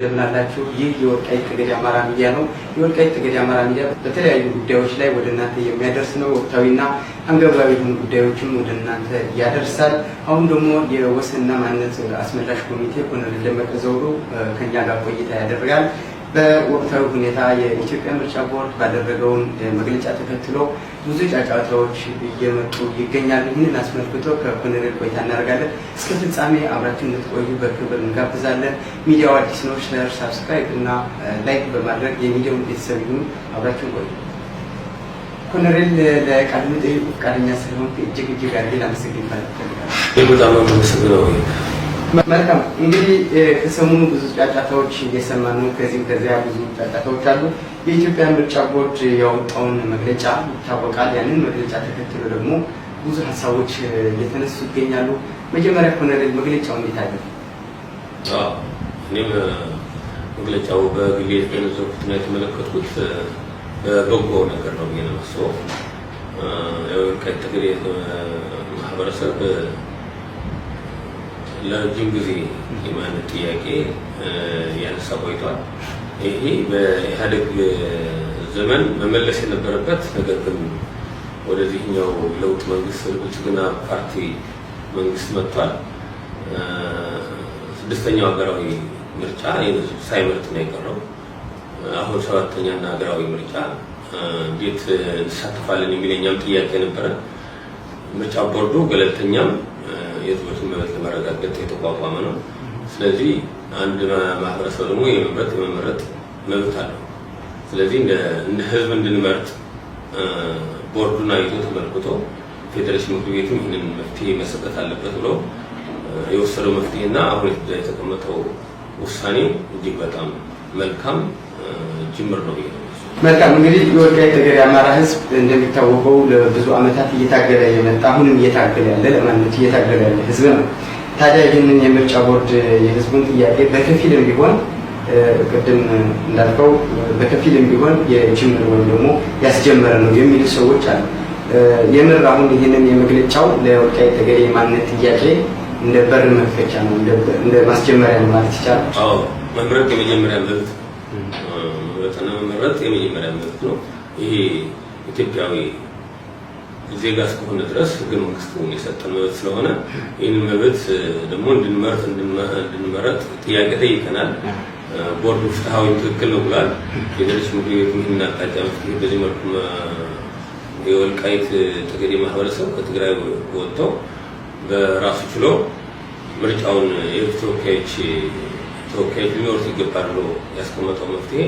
እንደምን አላችሁ? ይህ የወልቃይት ጠገዴ አማራ ሚዲያ ነው። የወልቃይት ጠገዴ አማራ ሚዲያ በተለያዩ ጉዳዮች ላይ ወደ እናንተ የሚያደርስ ነው። ወቅታዊና አንገብጋቢ የሆኑ ጉዳዮችም ወደ እናንተ ያደርሳል። አሁን ደግሞ የወሰንና ማንነት አስመላሽ ኮሚቴ ኮሎኔል ደመቀ ዘውዱ ከኛ ጋር ቆይታ ያደርጋል። በወቅታዊ ሁኔታ የኢትዮጵያ ምርጫ ቦርድ ባደረገውን መግለጫ ተከትሎ ብዙ ጫጫታዎች እየመጡ ይገኛሉ። ይህንን አስመልክቶ ከኮሎኔል ቆይታ እናደርጋለን። እስከ ፍጻሜ አብራችሁ እንድትቆዩ በክብር እንጋብዛለን። ሚዲያው አዲስ ነው። Share፣ subscribe እና like በማድረግ የሚዲያውን ቤተሰብ ይሁኑ። አብራችሁን ቆዩ። ኮሎኔል፣ ለቃለ መጠይቁ ፈቃደኛ ስለሆንክ እጅግ እጅግ አድርጌ ላመሰግን እፈልጋለሁ። በጣም አመሰግነው። መልካም፣ እንግዲህ ከሰሞኑ ብዙ ጫጫታዎች እየሰማን ነው። ከዚህም ከዚያ ብዙ ጫጫታዎች አሉ። የኢትዮጵያ ምርጫ ቦርድ ያወጣውን መግለጫ ይታወቃል። ያንን መግለጫ ተከትሎ ደግሞ ብዙ ሀሳቦች እየተነሱ ይገኛሉ። መጀመሪያ ኮሎኔል፣ መግለጫው እንዴት አለ? እኔም መግለጫው በግሌ የተገነዘብኩትና የተመለከትኩት በበጎ ነገር ነው ብዬ ነው የማስበው። የወልቃይት ጠገዴ ማህበረሰብ ለረጅም ጊዜ የማንነት ጥያቄ ያነሳ ቆይቷል። ይሄ በኢህአዴግ ዘመን መመለስ የነበረበት ነገር ግን ወደዚህኛው ለውጥ መንግስት፣ ብልጽግና ፓርቲ መንግስት መጥቷል። ስድስተኛው ሀገራዊ ምርጫ ሳይመርጥ ነው የቀረው። አሁን ሰባተኛና ሀገራዊ ምርጫ እንዴት እንሳተፋለን የሚል የእኛም ጥያቄ ነበረ። ምርጫ ቦርዱ ገለልተኛም የህዝቦችን መብት ለማረጋገጥ የተቋቋመ ነው። ስለዚህ አንድ ማህበረሰብ ደግሞ የመምረጥ የመመረጥ መብት አለው። ስለዚህ እንደ ህዝብ እንድንመርጥ ቦርዱን አይቶ ተመልክቶ ፌዴሬሽን ምክር ቤቱም ይህንን መፍትሄ መሰጠት አለበት ብሎ የወሰደው መፍትሄና አሁን የተቀመጠው ውሳኔ እጅግ በጣም መልካም ጅምር ነው ብዬ ነው። መልካም፣ እንግዲህ የወልቃይት ጠገዴ አማራ ህዝብ እንደሚታወቀው ለብዙ ዓመታት እየታገለ የመጣ፣ አሁንም እየታገለ ያለ፣ ለማንነቱ እየታገለ ያለ ህዝብ ነው። ታዲያ ይህንን የምርጫ ቦርድ የህዝቡን ጥያቄ በከፊልም ቢሆን፣ ቅድም እንዳልከው በከፊልም ቢሆን የጅምር ወይም ደግሞ ያስጀመረ ነው የሚሉ ሰዎች አሉ። የምር አሁን ይህንን የመግለጫው ለወልቃይት ጠገዴ የማንነት ጥያቄ እንደ በር መክፈቻ ነው፣ እንደ ማስጀመሪያ ነው ማለት ይቻላል? አዎ፣ መምረጥ የመጀመሪያ መብት፣ መምረጥና መመረጥ የመጀመሪያ መብት ነው። ይሄ ኢትዮጵያዊ ዜጋ እስከሆነ ድረስ ህገ መንግስቱ የሰጠን መብት ስለሆነ ይህንን መብት ደግሞ እንድንመርጥ እንድንመረጥ ጥያቄ ጠይቀናል። ቦርዱ ፍትሐዊ ትክክል ነው ብሏል። ፌዴሬሽን ምክር ቤቱ ይህንን አቅጣጫ መፍትሄ በዚህ መልኩ የወልቃይት ጠገዴ ማህበረሰብ ከትግራይ ወጥቶ በራሱ ችሎ ምርጫውን የህዝብ ተወካዮች ሊኖሩት ይገባል ብሎ ያስቀመጠው መፍትሄ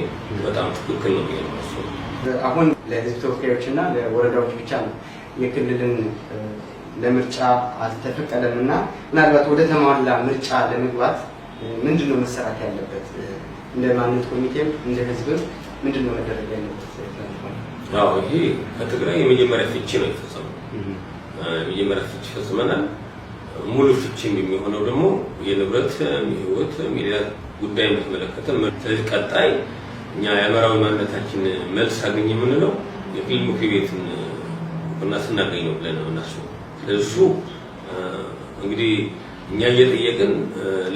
በጣም ትክክል ነው ብዬ ነው የማስበው። አሁን ለህዝብ ተወካዮችና ለወረዳዎች ብቻ ነው፣ የክልልን ለምርጫ አልተፈቀደም እና ምናልባት ወደ ተሟላ ምርጫ ለመግባት ምንድን ነው መሰራት ያለበት? እንደ ማንነት ኮሚቴም እንደ ህዝብም ምንድን ነው መደረግ ያለበት? አዎ፣ ይሄ ከትግራይ የመጀመሪያ ፍቺ ነው የፈጸመው። የመጀመሪያ ፍቺ ፈጽመናል። ሙሉ ፍቺ የሚሆነው ደግሞ የንብረት፣ የህይወት፣ የሌላ ጉዳይ በተመለከተ። ስለዚህ ቀጣይ እኛ የአማራዊ ማንነታችን መልስ አገኝ የምንለው የክልል ምክር ቤትን እውቅና ስናገኝ ነው ብለን ነው የምናስበው። ስለዚህ እሱ እንግዲህ እኛ እየጠየቅን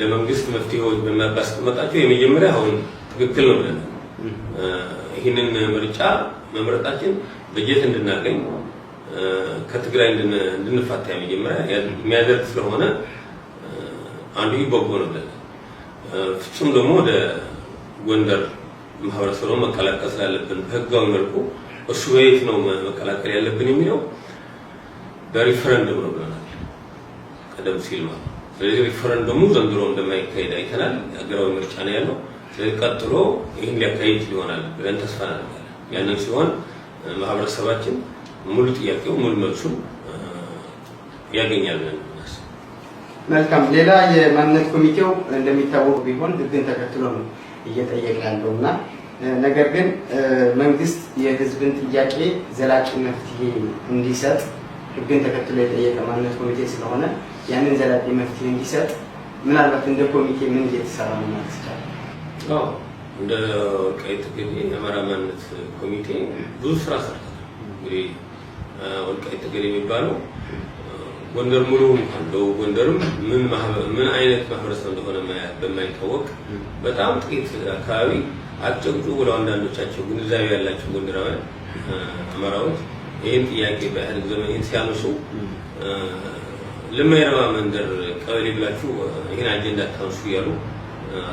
ለመንግስት መፍትሄዎች ባስቀመጣቸው የመጀመሪያ አሁን ትክክል ነው ብለናል። ይህንን ምርጫ መምረጣችን በጀት እንድናገኝ፣ ከትግራይ እንድንፋታ የመጀመሪያ የሚያደርግ ስለሆነ አንዱ በጎ ነው ብለናል። ፍጹም ደግሞ ወደ ጎንደር ማህበረሰቡ መቀላቀል ስላለብን በህጋዊ መልኩ እሱ በየት ነው መቀላቀል ያለብን የሚለው በሪፈረንደም ነው ብለናል፣ ቀደም ሲል ማለት ነው። ስለዚህ ሪፈረንደሙ ዘንድሮ እንደማይካሄድ አይተናል። ሀገራዊ ምርጫ ነው ያለው። ስለዚህ ቀጥሎ ይህን ሊያካሂድ ይሆናል ብለን ተስፋ እናደርጋለን። ያንን ሲሆን ማህበረሰባችን ሙሉ ጥያቄው ሙሉ መልሱን ያገኛል ብለን እናስብ። መልካም። ሌላ የማንነት ኮሚቴው እንደሚታወቅ ቢሆን ህግን ተከትሎ ነው እየጠየቀ ያለው እና ነገር ግን መንግስት የህዝብን ጥያቄ ዘላቂ መፍትሄ እንዲሰጥ፣ ህግን ተከትሎ የጠየቀ ማንነት ኮሚቴ ስለሆነ ያንን ዘላቂ መፍትሄ እንዲሰጥ ምናልባት እንደ ኮሚቴ ምን እየተሰራ ነው ማለት ይቻላል? አዎ፣ እንደ ወልቃይት ጠገዴ የአማራ ማንነት ኮሚቴ ብዙ ስራ ሰርተናል። እንግዲህ ወልቃይት ጠገዴ የሚባለው ጎንደር ሙሉ እንኳን ደቡብ ጎንደርም ምን አይነት ማህበረሰብ እንደሆነ በማይታወቅ በጣም ጥቂት አካባቢ አጨቅጩ ብለው አንዳንዶቻቸው ግንዛቤ ያላቸው ጎንደራውያን አማራዎች ይህን ጥያቄ በኢህአዴግ ዘመን ይህን ሲያነሱ ለማይረባ መንደር ቀበሌ ብላችሁ ይህን አጀንዳ ታንሱ እያሉ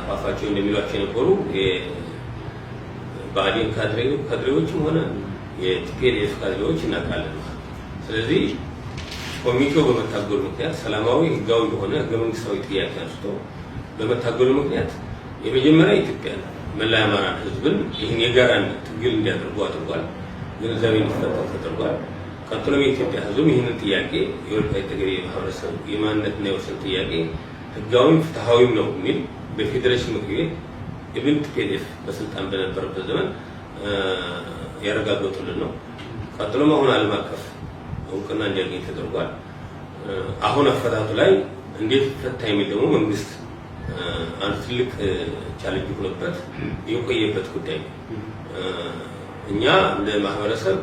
አፋፋቸው እንደሚሏቸው የነበሩ የብአዴን ካድሬዎችም ሆነ የ TPLF ካድሬዎች እናውቃለን። ስለዚህ ኮሚቴው በመታገሉ ምክንያት ሰላማዊ ህጋዊ የሆነ ህገ መንግስታዊ ጥያቄ አንስቶ በመታገሉ ምክንያት የመጀመሪያ ኢትዮጵያ መላ የአማራን ህዝብን ይህን የጋራን ትግል እንዲያደርጉ አድርጓል። ግንዛቤ እንዲፈጠር ተደርጓል። ቀጥሎም የኢትዮጵያ ህዝብም ይህንን ጥያቄ የወልቃይት ጠገዴ ማህበረሰብ የማንነትና የወሰን ጥያቄ ህጋዊም ፍትሐዊም ነው የሚል በፌዴሬሽን ምክር ቤት ኢብን TPLF በስልጣን በነበረበት ዘመን ያረጋገጡልን ነው። ቀጥሎም አሁን ዓለም አቀፍ እውቅና እንዲያገኝ ተደርጓል። አሁን አፈታቱ ላይ እንዴት ፈታ የሚል ደግሞ መንግስት አንድ ትልቅ challenge ሆኖበት የቆየበት ጉዳይ ነው። እኛ እንደ ማህበረሰብ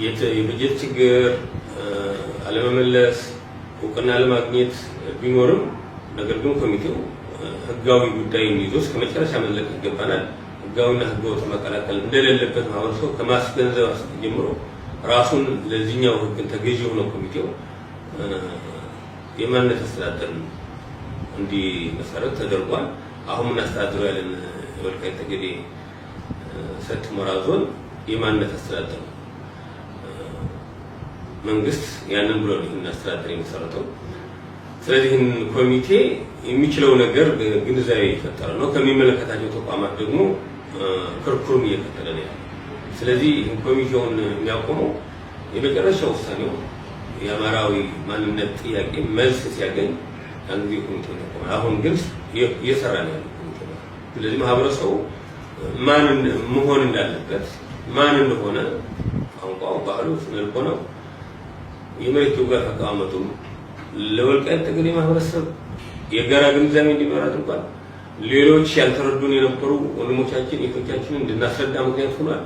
የበጀት ችግር አለመመለስ፣ እውቅና አለማግኘት ቢኖርም ነገር ግን ኮሚቴው ህጋዊ ጉዳይን ይዞ እስከ መጨረሻ መዝለቅ ይገባናል። ህጋዊና ህገወጥ መቀላቀል እንደሌለበት ማህበረሰቡ ከማስገንዘብ ጀምሮ ራሱን ለዚህኛው ህግን ተገዢ ሆኖ ኮሚቴው የማንነት አስተዳደር እንዲመሰረት ተደርጓል። አሁን የምናስተዳድረው ያለን የወልቃይት ጠገዴ ሰቲት ሁመራ ዞን የማንነት አስተዳደር ነው። መንግስት ያንን ብሎ ነው ይህንን አስተዳደር የመሰረተው። ስለዚህ ይህን ኮሚቴ የሚችለው ነገር ግንዛቤ የፈጠረ ነው። ከሚመለከታቸው ተቋማት ደግሞ ክርክሩም እየቀጠለ ነው ያለው። ስለዚህ ይህን ኮሚቴውን የሚያቆመው የመጨረሻ ውሳኔው የአማራዊ ማንነት ጥያቄ መልስ ሲያገኝ ያን ጊዜ ኮሚቴውን ያቆማል። አሁን ግን እየሰራ ነው ያለው ኮሚቴው። ስለዚህ ማህበረሰቡ ማን መሆን እንዳለበት ማን እንደሆነ ቋንቋው፣ ባህሉ፣ ስነልቦናው፣ የመሬት ጂኦግራፊ አቀማመጡም ለወልቃይት ጠገዴ ማህበረሰብ የጋራ ግንዛቤ እንዲኖር አድርጓል። ሌሎች ያልተረዱን የነበሩ ወንድሞቻችን እህቶቻችንን እንድናስረዳ ምክንያት ሆኗል።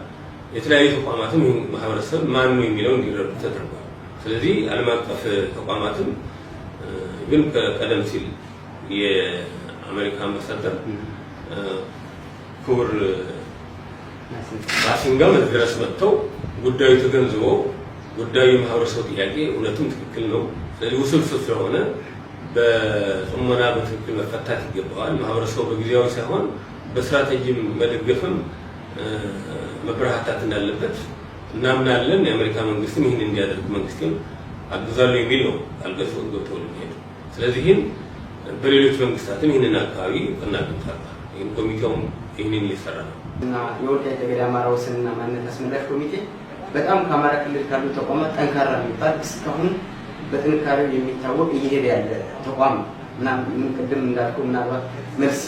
የተለያዩ ተቋማትም ይህን ማህበረሰብ ማን ነው የሚለው እንዲረዱ ተደርጓል። ስለዚህ ዓለም አቀፍ ተቋማትም ግን ቀደም ሲል የአሜሪካ አምባሳደር ክቡር ባሲንጋም ድረስ መጥተው ጉዳዩ ተገንዝበው ጉዳዩ የማህበረሰቡ ጥያቄ እውነትም ትክክል ነው፣ ስለዚህ ውስብስብ ስለሆነ በጽሞና በትክክል መፈታት ይገባዋል። ማህበረሰቡ በጊዜያዊ ሳይሆን በስትራቴጂም መደገፍም መበረታታት እንዳለበት እናምናለን። የአሜሪካ መንግስትም ይህን እንዲያደርግ መንግስትም አግዛለሁ የሚል ነው ቃል ገብተው ሄዱ። ስለዚህ ይህን በሌሎች መንግስታትም ይህንን አካባቢ እውቅና አግኝቷል። ይህን ኮሚቴውም ይህንን እየሰራ ነው እና የወልቃይት ጠገዴ አማራ ወሰንና ማንነት አስመላሽ ኮሚቴ በጣም ከአማራ ክልል ካሉ ተቋማት ጠንካራ የሚባል እስካሁን በጥንካሬው የሚታወቅ እየሄደ ያለ ተቋም ነው። ቅድም እንዳልከው ምናልባት መልስ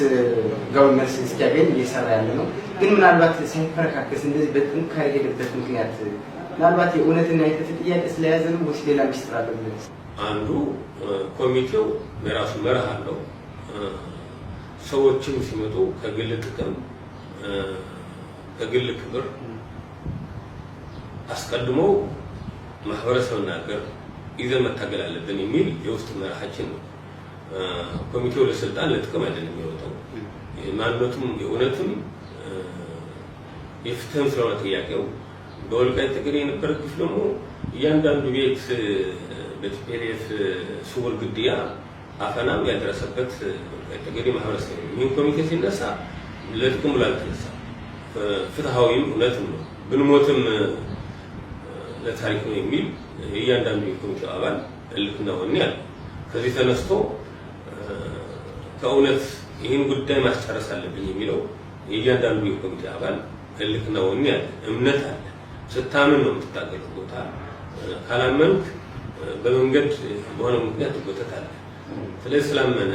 ህጋዊ መልስ እስኪያገኝ እየሰራ ያለ ነው። ግን ምናልባት ሳይፈረካከስ እንደዚህ በጥንካሬ የሄደበት ምክንያት ምናልባት የእውነትና የፍትህ ጥያቄ ስለያዘ ነው ወይስ ሌላ ሚስጥር አለው? አንዱ ኮሚቴው የራሱ መርህ አለው። ሰዎችም ሲመጡ ከግል ጥቅም ከግል ክብር አስቀድሞ ማህበረሰብና ሀገር ይዘን መታገል አለብን የሚል የውስጥ መርሃችን ነው። ኮሚቴው ለስልጣን ለጥቅም አይደለም የሚወጣው። ማንነቱም የእውነትም የፍትህም ስለሆነ ጥያቄው በወልቃይት ጠገዴ የነበረ ግፍ ደግሞ እያንዳንዱ ቤት በ TPLF ስውር ግድያ አፈናም ያደረሰበት ወልቃይት ጠገዴ ማህበረሰብ ነው። ይህን ኮሚቴ ሲነሳ ለጥቅሙ ላልተነሳ ፍትሃዊም እውነትም ነው ብንሞትም ለታሪክ ነው የሚል እያንዳንዱ የኮሚቴው አባል እልክና ወኔ አለ። ከዚህ ተነስቶ ከእውነት ይህን ጉዳይ ማስጨረስ አለብኝ የሚለው የእያንዳንዱ የኮሚቴ አባል እልክና ወኔ አለ፣ እምነት አለ። ስታምን ነው የምትታገለው ቦታ። ካላመንክ በመንገድ በሆነ ምክንያት ትጎተታለህ። ስለዚህ ስላመነ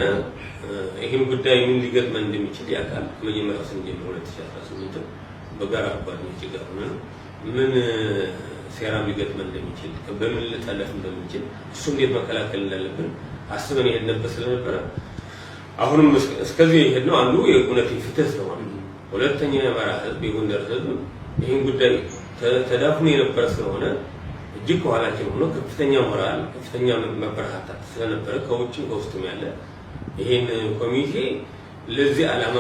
ይህን ጉዳይ ምን ሊገጥመን እንደሚችል ያውቃል። ከመጀመሪያው ስንጀምር 2018 በጋራ ጓደኞቼ ጋር ሆነን ምን ሴራም ሊገጥመን እንደሚችል በምን ልጠለፍ እንደምንችል እሱ እንዴት መከላከል እንዳለብን አስበን የሄድንበት ስለነበረ አሁንም እስከዚህ የሄድነው አንዱ የእውነት ፍትህ ስለሆነ፣ ሁለተኛ የአማራ ህዝብ የጎንደር ህዝብ ይህን ጉዳይ ተዳፍኖ የነበረ ስለሆነ እጅግ ከኋላችን ሆኖ ከፍተኛ ሞራል፣ ከፍተኛ መበረታታት ስለነበረ ከውጭም ከውስጥም ያለ ይሄን ኮሚቴ ለዚህ ዓላማ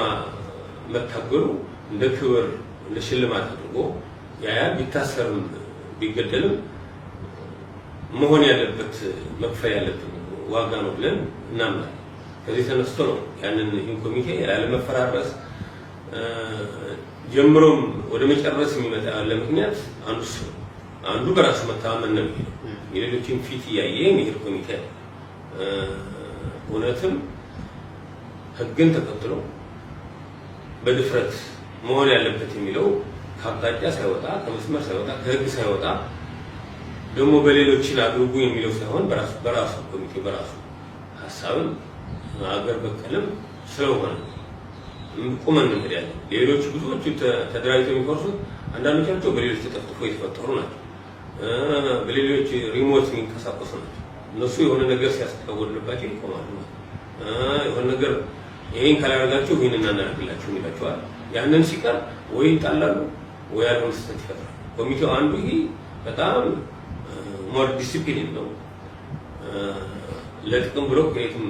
መታገሉ እንደ ክብር፣ እንደ ሽልማት አድርጎ ያያል። ቢታሰርም ቢገደልም መሆን ያለበት፣ መክፈል ያለብን ዋጋ ነው ብለን እናምናለን። ከዚህ ተነስቶ ነው ያንን ይህን ኮሚቴ ያለመፈራረስ ጀምሮም ወደ መጨረስ የሚመጣ ያለ ምክንያት አንዱ እሱ ነው። አንዱ በራሱ መተማመን ነው የሚሄደው። የሌሎችን ፊት እያየ የሚሄድ ኮሚቴ አለ። እውነትም ህግን ተከትሎ በድፍረት መሆን ያለበት የሚለው ከአቅጣጫ ሳይወጣ፣ ከመስመር ሳይወጣ፣ ከህግ ሳይወጣ፣ ደግሞ በሌሎችን አድርጉ የሚለው ሳይሆን በራሱ ኮሚቴ በራሱ ሀሳብም አገር በቀልም ስለሆነ ቁመን እንሄዳለን። ሌሎች ብዙዎቹ ተደራጅተው የሚፈርሱት አንዳንዶቻቸው በሌሎች ተጠፍጥፎ የተፈጠሩ ናቸው። በሌሎች remote የሚንቀሳቀሱ ናቸው። እነሱ የሆነ ነገር ሲያስተወልባቸው ይቆማሉ ማለት ነው። የሆነ ነገር ይሄን ካላደረጋችሁ ይሄን እናደርግላችሁ ይላቸዋል። ያንን ሲቀር ወይ ይጣላሉ ወይ ያልሆነ ስህተት ይፈጥራል። ኮሚቴው አንዱ ይሄ በጣም more discipline ነው። ለጥቅም ብሎ ከየትም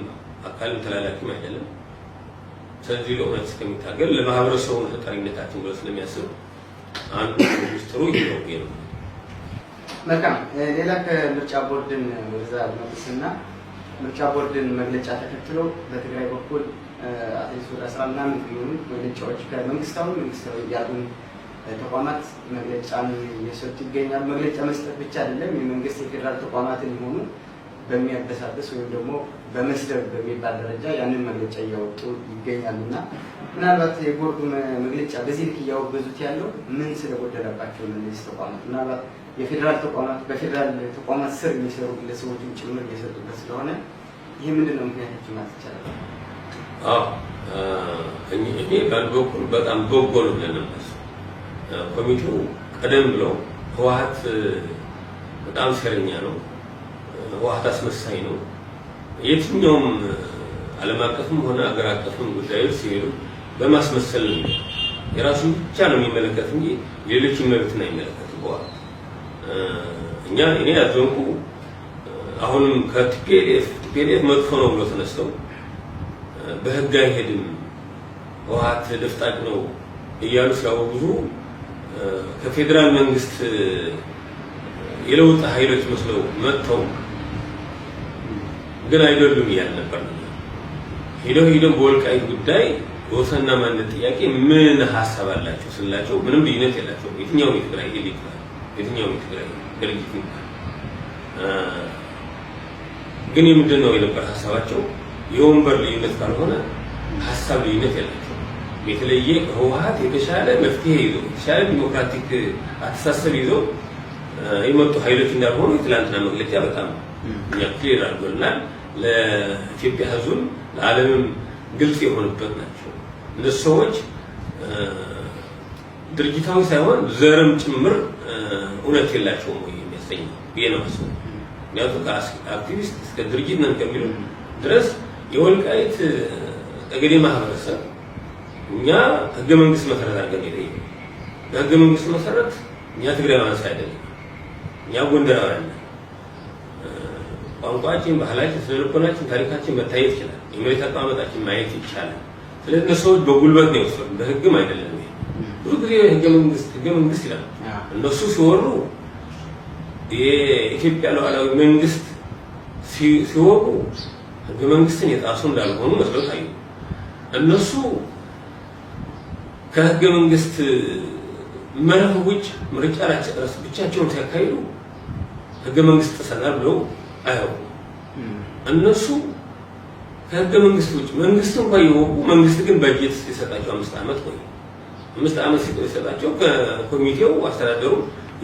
አካልም ተላላኪም አይደለም። ስለዚህ ለእውነት እስከሚታገል ለማህበረሰቡ ተጠሪነታችን ብሎ ስለሚያስብ አንዱ ሚስጥሩ ይሄ ነው ብዬ ነው። መልካም። ሌላ ከምርጫ ቦርድን ወደዛ ልመልስና ምርጫ ቦርድን መግለጫ ተከትሎ በትግራይ በኩል at least ወደ 10 ምናምን የሚሆኑ መግለጫዎች ከመንግስታዊ መንግስታዊ ያልሆኑ ተቋማት መግለጫን እየሰጡ ይገኛሉ። መግለጫ መስጠት ብቻ አይደለም፣ የመንግስት የፌዴራል ተቋማትን የሆኑ በሚያበሳብስ ወይም ደግሞ በመስደብ በሚባል ደረጃ ያንን መግለጫ እያወጡ ይገኛሉ። እና ምናልባት የቦርዱ መግለጫ በዚህ ልክ እያወገዙት ያለው ምን ስለጎደለባቸው ነው? እነዚህ ተቋማት ምናልባት የፌዴራል ተቋማት በፌዴራል ተቋማት ስር የሚሰሩ ግለሰቦችን ጭምር እየሰጡበት ስለሆነ ይህ ምንድን ነው ምክንያታቸው ማለት ይቻላል? አዎ፣ እኔ በአንድ በኩል በጣም በጎ ነው ብለን ነው የምናስበው። ኮሚቴው ቀደም ብሎ ህወሓት በጣም ሴረኛ ነው፣ ህወሓት አስመሳይ ነው፣ የትኛውም ዓለም አቀፍም ሆነ አገር አቀፍም ጉዳዮች ሲሄዱ በማስመሰል ነው፣ የራሱን ብቻ ነው የሚመለከት እንጂ ሌሎችን መብትን አይመለከትም። ህወሓት እኛ እኔ ያዘንኩ አሁንም ከ TPLF TPLF መጥፎ ነው ብሎ ተነስተው በህግ አይሄድም፣ ህወሓት ደፍጣጭ ነው እያሉ ሲያወግዙ ከፌዴራል መንግስት የለውጥ ኃይሎች መስለው መጥተው ግን አይደሉም እያልን ነበር። ሄደው ሄደው በወልቃይት ጉዳይ በወሰንና ማንነት ጥያቄ ምን ሀሳብ አላቸው ስንላቸው ምንም ልዩነት የላቸውም። የትኛውም የትግራይ elite የትኛውም የትግራይ ድርጅት ይባል ግን የምንድን ነው የነበር ሀሳባቸው? የወንበር ልዩነት ካልሆነ ሀሳብ ልዩነት የላቸውም። የተለየ ከህወሓት የተሻለ መፍትሄ ይዘው፣ የተሻለ ዲሞክራቲክ አስተሳሰብ ይዘው የመጡ ኃይሎች እንዳልሆኑ የትላንትና መግለጫ በጣም እኛ clear አድርጎልናል። ለኢትዮጵያ ሕዝብም ለዓለምም ግልጽ የሆኑበት ናቸው። እነሱ ሰዎች ድርጅታዊ ሳይሆን ዘርም ጭምር እውነት የላቸውም ወይ የሚያሰኝ ብዬ ነው የማስበው። ምክንያቱም ከአክቲቪስት እስከ ድርጅት ነን ከሚሉ ድረስ የወልቃይት ጠገዴ ማህበረሰብ እኛ ህገ መንግስት መሰረት አድርገን የጠየቅነው፣ በህገ መንግስት መሰረት እኛ ትግራውያን አይደለም፣ እኛ ጎንደራውያን ነን። ቋንቋችን፣ ባህላችን፣ ስነልቦናችን፣ ታሪካችን መታየት ይችላል። የመሬት አቀማመጣችን ማየት ይቻላል። ስለዚህ እነሱ ሰዎች በጉልበት ነው የወሰዱት፣ በህግም አይደለም። ይሄ ብዙ ጊዜ ህገ መንግስት ህገ መንግስት ይላል። እነሱ ሲወሩ የኢትዮጵያ ሉዓላዊ መንግስት ሲወሩ ህገ መንግስትን የጣሱ እንዳልሆኑ መስለው ታዩ። እነሱ ከህገ መንግስት መርህ ውጭ ምርጫ ራስ ብቻቸውን ሲያካሂዱ ህገ መንግስት ጥሰናል ብለው አያውቁም። እነሱ ከህገ መንግስት ውጭ መንግስት እንኳን የወቁ መንግስት ግን በጀት ሲሰጣቸው 5 ዓመት ቆዩ። 5 ዓመት ሲሰጣቸው ከኮሚቴው አስተዳደሩ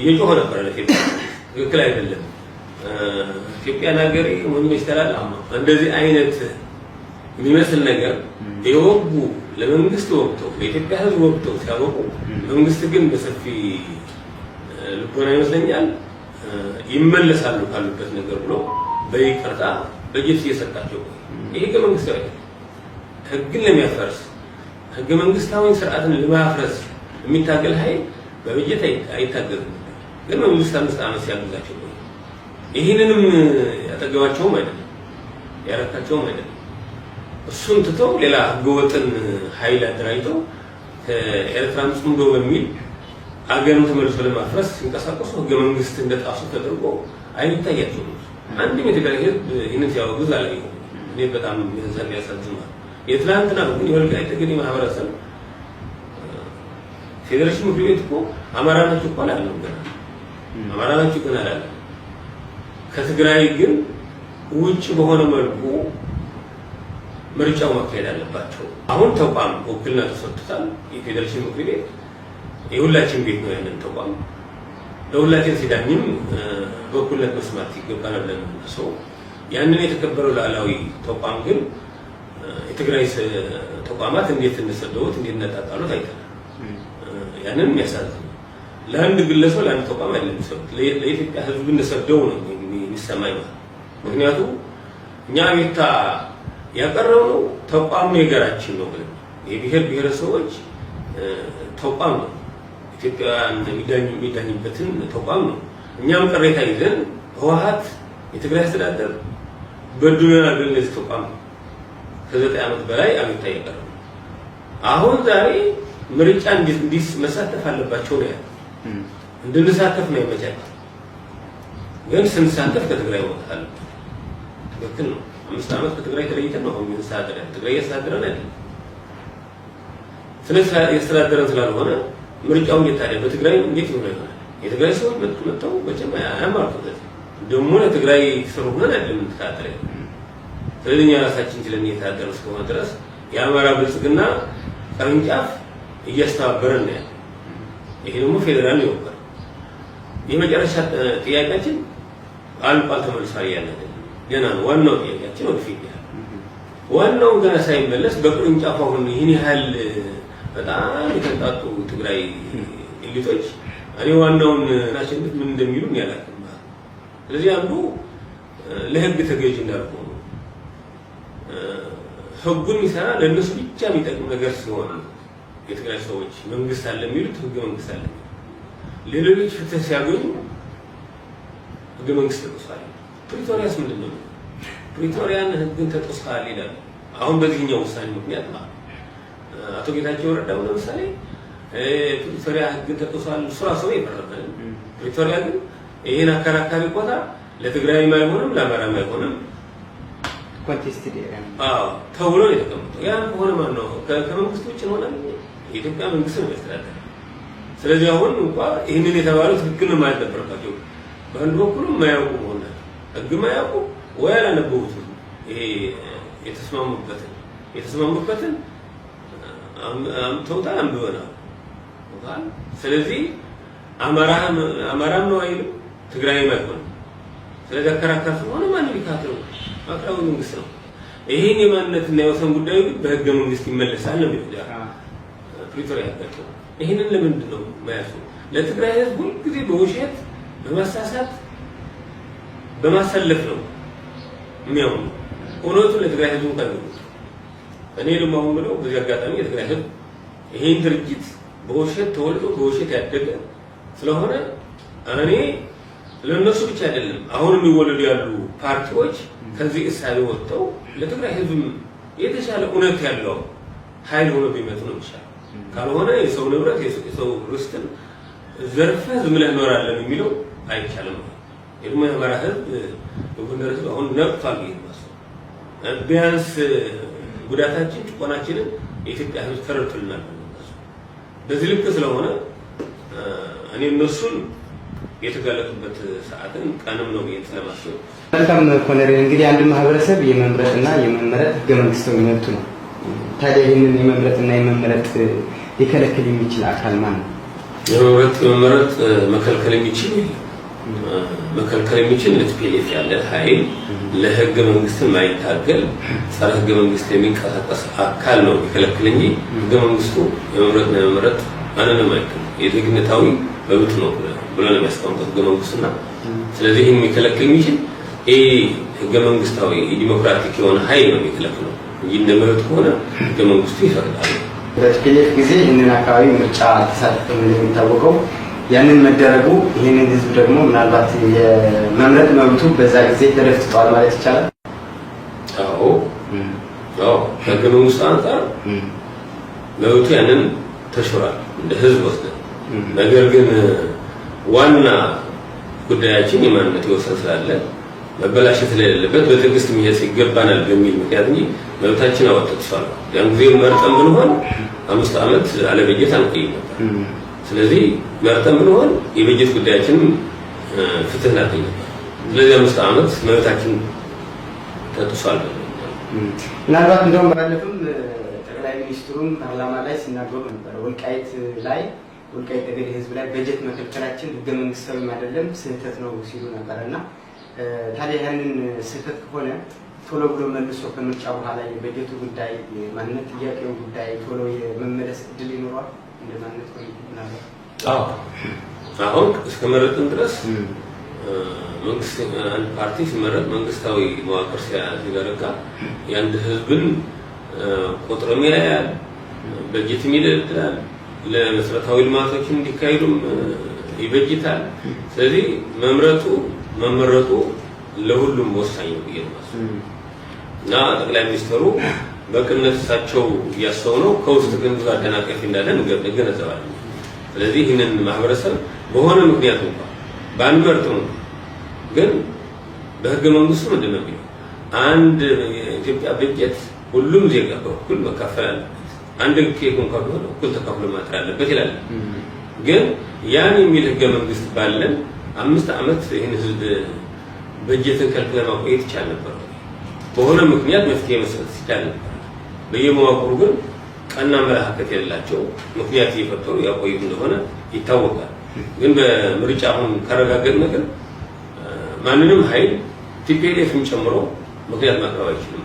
እየጮኸ ነበር፣ ለኢትዮጵያ ትክክል አይደለም፣ ኢትዮጵያን ሀገሬ ሞኝ ይስተላል እንደዚህ አይነት የሚመስል ነገር የወጉ ለመንግስት ወቅተው ለኢትዮጵያ ሕዝብ ወቅተው ሲያበቁ መንግስት ግን በሰፊ ልቦና ይመስለኛል ይመለሳሉ ካሉበት ነገር ብሎ በይቅርታ በጀት እየሰጣቸው፣ ይሄ ህገ መንግስታዊ ህግን ለሚያፈርስ፣ ህገ መንግስታዊ ስርዓትን ለማፍረስ የሚታገል ኃይል በበጀት አይታገዝም። ግን መንግስት 5 ዓመት ሲያግዛቸው ቆየ። ይህንንም ያጠገባቸውም አይደለም፣ ያረካቸውም አይደለም። እሱን ትተው ሌላ ህገወጥን ኃይል አደራጅተው ከኤርትራም ጽምዶ በሚል አገርን ተመልሶ ለማፍረስ ሲንቀሳቀሱ ህገ መንግስት እንደጣሱ ተደርጎ አይታያቸውም። አንድም የትግራይ ህዝብ ይህንን ሲያወግዝ አላየሁም። እኔ በጣም ያሳዝናል። የትላንትና ግን የወልቃይት ጠገዴ ማህበረሰብ ፌዴሬሽን ምክር ቤት እኮ አማራ ናችሁ እኮ አላለም፣ ገና አማራ ናችሁ ግን አላለም። ከትግራይ ግን ውጭ በሆነ መልኩ ምርጫው መካሄድ አለባቸው። አሁን ተቋም ውክልና ተሰጥቶታል። የፌዴሬሽን ምክር ቤት የሁላችን ቤት ነው። ያንን ተቋም ለሁላችን ሲዳኝም በእኩልነት መስማት ይገባናል ብለን ሰው ያንን የተከበረው ሉዓላዊ ተቋም ግን የትግራይ ተቋማት እንዴት እንደሰደቡት፣ እንዴት እንዳጣጣሉት አይተናል። ያንን የሚያሳዝን ነው። ለአንድ ግለሰብ፣ ለአንድ ተቋም አይደለም የሚሰሩት፣ ለኢትዮጵያ ሕዝብ እንደሰደው ነው የሚሰማኝ ማለት። ምክንያቱ እኛ አቤቱታ ያቀረብነው ተቋም ነው፣ የጋራችን ነው ብለን፣ የብሔር ብሔረሰቦች ተቋም ነው፣ ኢትዮጵያውያን የሚዳኝበትን ተቋም ነው። እኛም ቅሬታ ይዘን ህወሓት የትግራይ አስተዳደር በድሎናል ብለን ለዚህ ተቋም ከ9 ዓመት በላይ አቤቱታ እያቀረብን አሁን ዛሬ ምርጫ እንዲህ መሳተፍ አለባቸው ነው ያለው። እንድንሳተፍ ነው ያመቻቸው። ግን ስንሳተፍ ከትግራይ መውጣት አለብን። ትክክል ነው። 5 ዓመት ከትግራይ ተለይተን ነው አሁን እየተስተዳደረ፣ ትግራይ እያስተዳደረን አይደለም። ስለዚህ ያስተዳደረን ስላልሆነ ምርጫው እንዴት ታዲያ በትግራይ እንዴት ይሆነ ይሆናል? የትግራይ ሰዎች መጥተው መቼም አያማርጡበት። ደግሞ ለትግራይ ስር ሆነን አይደለም የምንተዳደረ። ስለዚህ እኛ ራሳችን ችለን እየተዳደርን እስከሆነ ድረስ የአማራ ብልጽግና ቅርንጫፍ እያስተባበረን ነው ያለው። ይሄ ደግሞ ፌዴራል ነው የወከለው። የመጨረሻ ጥያቄያችን አልቋል ተመልሷል እያልን አይደለም። ገና ነው። ዋናው ጥያቄያችን ወደፊት ያለ ዋናው ገና ሳይመለስ በቅርንጫፉ አሁን ይህን ያህል በጣም የተንጣጡ ትግራይ elite ኦች እኔ ዋናውን ናሸንፍ ምን እንደሚሉ እኔ አላውቅም። ስለዚህ አንዱ ለህግ ተገዥ እንዳልኩ ነው። ህጉን የሚሰራ ለእነሱ ብቻ የሚጠቅም ነገር ሲሆን የትግራይ ሰዎች መንግስት አለ የሚሉት፣ ህገ መንግስት አለ የሚሉት፣ ሌሎች ፍትህ ሲያገኙ ህገ መንግስት ተጥሷል። ፕሪቶሪያስ ምንድን ነው? ፕሪቶሪያን ህግን ተጥሷል ይላሉ። አሁን በዚህኛው ውሳኔ ምክንያት ማለት አቶ ጌታቸው ረዳው ለምሳሌ ፕሪቶሪያ ህግን ተጥሷል፣ እሱ ራሱ ነው የፈረመ። ፕሪቶሪያ ግን ይሄን አከራካሪ ቦታ ለትግራይም አይሆንም፣ ለአማራም አይሆንም Contested area። አዎ ተብሎ ነው የተቀመጠው። ያ ከሆነ ማን ነው ከመንግስት ውጭ እንሆናለን? የኢትዮጵያ መንግስት ነው የሚያስተዳድረው። ስለዚህ አሁን እንኳ ይህንን የተባለው ትክክል ነው ማለት ነበረባቸው። በአንድ በኩል የማያውቁ መሆን ናቸው፣ ህግ የማያውቁ ወይ አላነበቡትም። ይሄ የተስማሙበትን አምተውታል፣ አንብበናል። ስለዚህ አማራም ነው አይልም፣ ትግራይም አይሆንም። ስለዚህ አከራካሪ ስለሆነ ማንም ይካትለው ማዕከላዊ መንግስት ነው። ይህን የማንነትና የወሰን ጉዳዩ ግን በህገ መንግስት ይመለሳል ነው የሚለው ፕሪቶሪያ ያጋጨው። ይህንን ለምንድን ነው የማያሱ? ለትግራይ ህዝብ ሁልጊዜ በውሸት፣ በማሳሳት፣ በማሰለፍ ነው የሚያምኑ። እውነቱን ለትግራይ ህዝብ እንኳን ይሉት። እኔ ደግሞ አሁን ብለው በዚህ አጋጣሚ የትግራይ ህዝብ ይህን ድርጅት በውሸት ተወልዶ በውሸት ያደገ ስለሆነ እኔ ለእነሱ ብቻ አይደለም፣ አሁን የሚወለዱ ያሉ ፓርቲዎች ከዚህ እሳቤ ወጥተው ለትግራይ ህዝብም የተሻለ እውነት ያለው ኃይል ሆኖ ቢመጡ ነው የሚሻለው። ካልሆነ የሰው ንብረት፣ የሰው ርስትን ዘርፈህ ዝም ብለህ እኖራለን የሚለው አይቻልም። ደግሞ የአማራ ህዝብ፣ የጎንደር ህዝብ አሁን ነቅቷል ብዬ ነው የማስበው። ቢያንስ ጉዳታችን፣ ጭቆናችንን የኢትዮጵያ ህዝብ ተረድቶልናል። በዚህ ልክ ስለሆነ እኔ እነሱን የተጋለጡበት ሰዓትን ቀንም ነው ብዬ ስለማስብ። መልካም ኮሎኔል፣ እንግዲህ አንድ ማህበረሰብ የመምረጥና የመመረጥ ህገ መንግስታዊ መብቱ ነው። ታዲያ ይህንን የመምረጥና የመመረጥ ሊከለክል የሚችል አካል ማን ነው? የመምረጥ የመመረጥ መከልከል የሚችል የለም። መከልከል የሚችል ለ TPLF ያለ ኃይል፣ ለህገ መንግስት የማይታገል፣ ጸረ ህገ መንግስት የሚንቀሳቀስ አካል ነው የሚከለክል እንጂ ህገ መንግስቱ የመምረጥና የመመረጥ ማንንም አይከልክልም። የዜግነታዊ መብት ነው ብሎ ነው የሚያስቀምጠው ህገ መንግስቱና ስለዚህ ይህን የሚከለክል የሚችል ይህ ህገ መንግስታዊ ዲሞክራቲክ የሆነ ኃይል ነው የሚከለክለው እንጂ እንደ መብት ከሆነ ህገ መንግስቱ ይፈቅዳል። በ TPLF ጊዜ ይህንን አካባቢ ምርጫ አልተሳተፈም እንደሚታወቀው። ያንን መደረጉ ይህንን ህዝብ ደግሞ ምናልባት የመምረጥ መብቱ በዛ ጊዜ ተደፍጥጧል ማለት ይቻላል። አዎ አዎ፣ ከህገ መንግስቱ አንጻር መብቱ ያንን ተሽሯል እንደ ህዝብ ወስደን። ነገር ግን ዋና ጉዳያችን የማንነት የወሰን ስላለ መበላሸት ስለሌለበት በትዕግስት መሄድ ይገባናል በሚል ምክንያት እንጂ መብታችን አወጥቷል። ያን ጊዜ መርጠን ብንሆን 5 ዓመት አለ በጀት አንቆይም ነበር። ስለዚህ መርጠን ብንሆን የበጀት ጉዳያችንም ፍትህ እናገኝ ነበር። ስለዚህ 5 ዓመት መብታችን ተጥሷል። ምናልባት እንደውም ባለፈም ጠቅላይ ሚኒስትሩም ፓርላማ ላይ ሲናገሩ ነበር። ወልቃይት ላይ፣ ወልቃይት ጠገዴ ህዝብ ላይ በጀት መከልከላችን ህገ መንግስታዊም አይደለም፣ ስህተት ነው ሲሉ ነበር። እና ታዲያ ያንን ስህተት ከሆነ ቶሎ ብሎ መልሶ ከምርጫ በኋላ የበጀቱ ጉዳይ፣ የማንነት ጥያቄው ጉዳይ ቶሎ የመመለስ እድል ይኖረዋል እንደ ማንነት ኮሚቴ ምናልባት? አዎ፣ አሁን እስከመረጥን ድረስ መንግስት፣ አንድ ፓርቲ ሲመረጥ መንግስታዊ መዋቅር ሲዘረጋ የአንድ ህዝብን ቁጥርም ያያል፣ በጀትም ይደልድላል፣ ለመሰረታዊ ልማቶች እንዲካሄዱም ይበጅታል። ስለዚህ መምረጡ መመረጡ ለሁሉም ወሳኝ ነው ብዬ ነው የማስበው። እና ጠቅላይ ሚኒስትሩ በቅንነት እሳቸው እያሰቡ ነው። ከውስጥ ግን ብዙ አደናቃፊ እንዳለ እንገነዘባለን። ስለዚህ ይህንን ማህበረሰብ በሆነ ምክንያት እንኳን ባንመርጥም ግን በህገ መንግስቱ ምንድን ነው የሚለው? አንድ የኢትዮጵያ በጀት ሁሉም ዜጋ በእኩል መካፈል አለበት። አንድ ኬክ እንኳን ቢሆን እኩል ተካፍሎ ማጠር አለበት ይላል። ግን ያን የሚል ህገ መንግስት ባለን 5 ዓመት ይህን ህዝብ በጀትን ከልክለ ማቆየት ይቻል ነበር። በሆነ ምክንያት መፍትሄ መስጠት ይቻል ነበር። በየመዋቅሩ ግን ቀና አመለካከት የሌላቸው ምክንያት እየፈጠሩ ያቆዩት እንደሆነ ይታወቃል። ግን በምርጫ አሁን ካረጋገጥን ግን ማንንም ኃይል TPLF ን ጨምሮ ምክንያት ማቅረብ አይችልም።